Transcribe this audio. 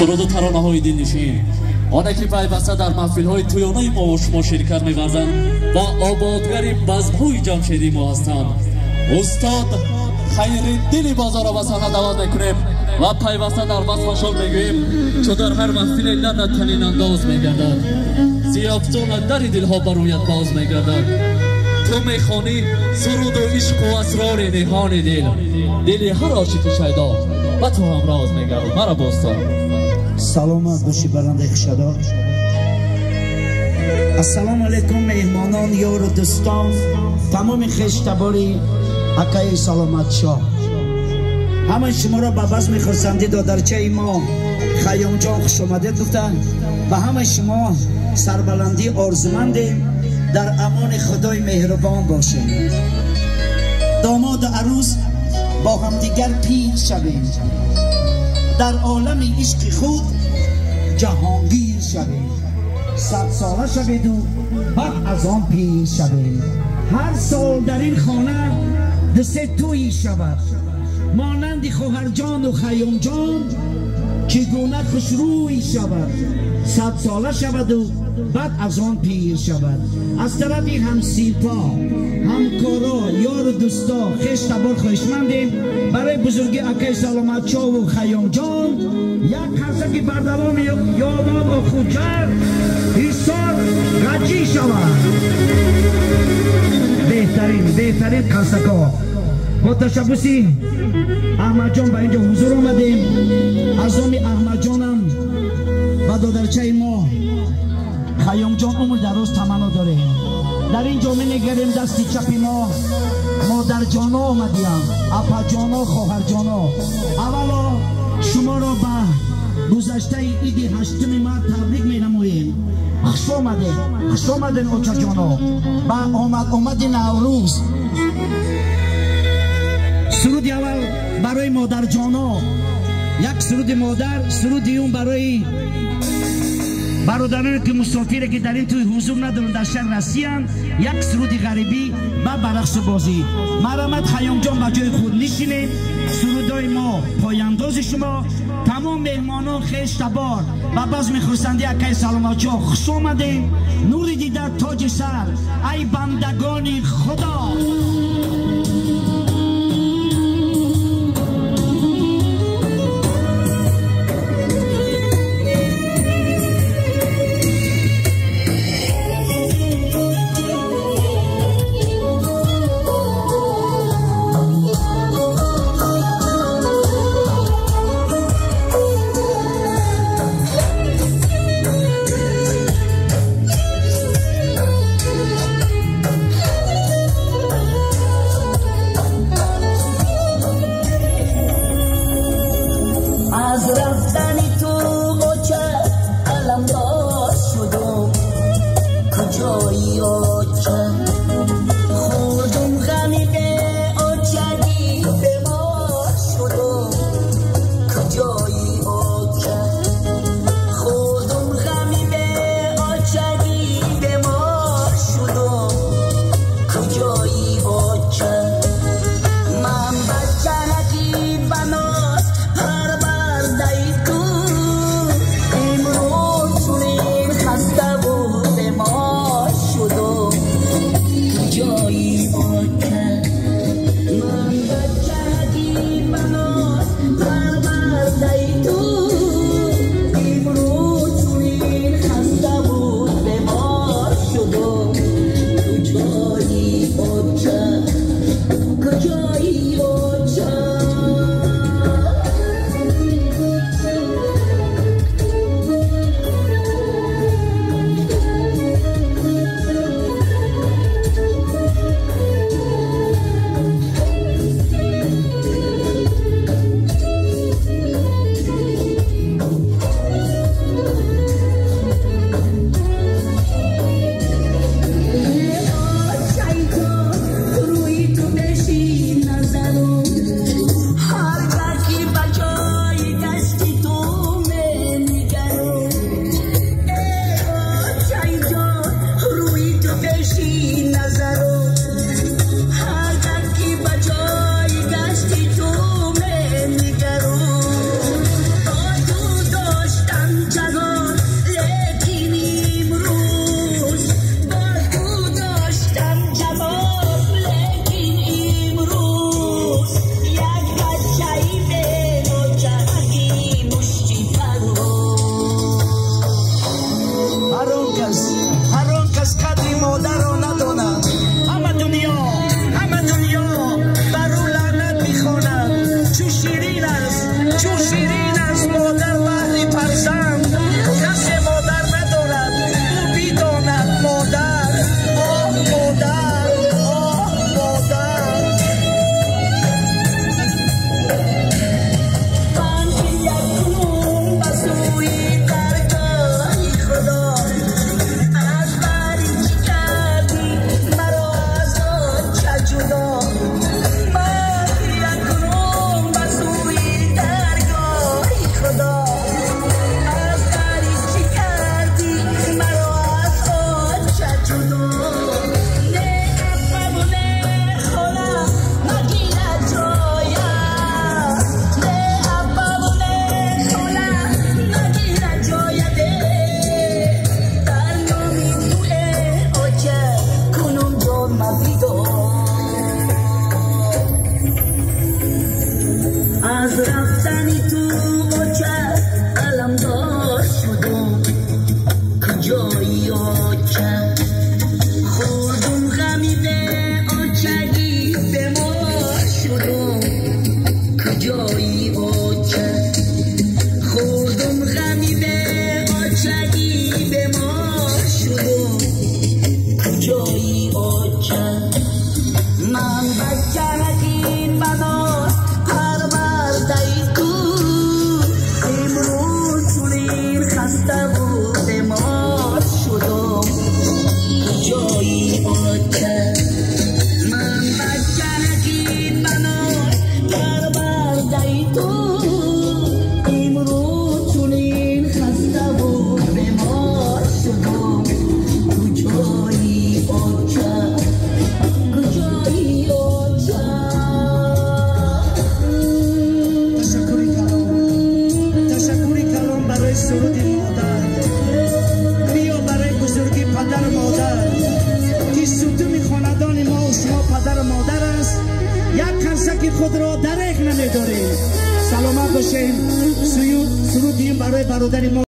Суруду таронаҳои дилнишин, оне ки пайваста дар маҳфилҳои тӯёнаи мо ва шумо ширкат меварзанд ва ободгари базмҳои ҷамшедии мо ҳастанд. Устод Хайриддини Бозорро ба саҳна даъват мекунем ва пайваста дар васфашон мегӯем, чун дар ҳар маҳфиле ланат танинандоз мегардад, зиёфтона дари дилҳо ба рӯят боз мегардад. Ту мехонӣ суруду ишқу асрори ниҳони дил, дили ҳар ошиқи шайдо ба ту ҳамроз мегардад. Мара бостон. Саломат бошӣ, барандаи хушадор. Ассалому алайкум меҳмонон, ёру дӯстон, тамоми хештабори акаи Саломатшоҳ. Ҳамаи шуморо ба базми хурсандӣ додарчаи мо Хайёмҷон хушомадед гуфта, ба ҳамаи шумо сарбаландӣ орзумандем. Дар амони Худои меҳрубон бошем. Домоду арӯс бо ҳамдигар пир шавем, дар олами ишқи худ ҷаҳонгир шавем. 100 сола шаведу баъд аз он пир шавем. Ҳар сол дар ин хона ду-се тӯйӣ шавад, монанди хоҳарҷону Хайёмҷон чӣ гуна хушрӯй шавад. 100 сола шаваду баъд аз он пир шавад. Аз тарафи ҳамсинфо, ҳамкоро, ёру дӯсто, хештабор хоҳишмандем барои бузурги акаи Саломатшову Хайёмҷон як қарсаки бардавоми Ёвон, Охуҷар, Ҳисор ғаҷӣ шавад. Беҳтарин, беҳтарин қарсакҳо. Бо ташаббуси Аҳмадҷон ба инҷо ҳузур омадем. Аз номи Аҳмадҷонам ба додарчаи мо Хайёмҷон умр дароз таманно дорем. Дар ин ҷо менигарем, дасти чапи мо модарҷоно омадиям, апаҷоно, хоҳарҷоно. Аввало шуморо ба гузаштаи иди 8-уми март табрик менамоем. Хуш омадем, хуш омадем, очаҷоно, ба омад омади Наврӯз. Суруди аввал барои модарҷоно, як суруди модар, суруди дуюм барои бародароне ки мусофире ки дар ин тӯй ҳузур надоранд, дар шаҳр Россиянд, як суруди ғарибӣ ба барақсу бозӣ. Марҳамат, Хайёмҷон, ба ҷои худ нишинед. Сурудои мо пояндози шумо. Тамом меҳмонон, хештабор, ба базми хурсандӣ акаи Саломатшоҳ хуш омадем. Нури дида, тоҷи сар, ай бандагони Худо. Худро дареғ намедорем. Саломат бошем. Сурудим барои бародари мо.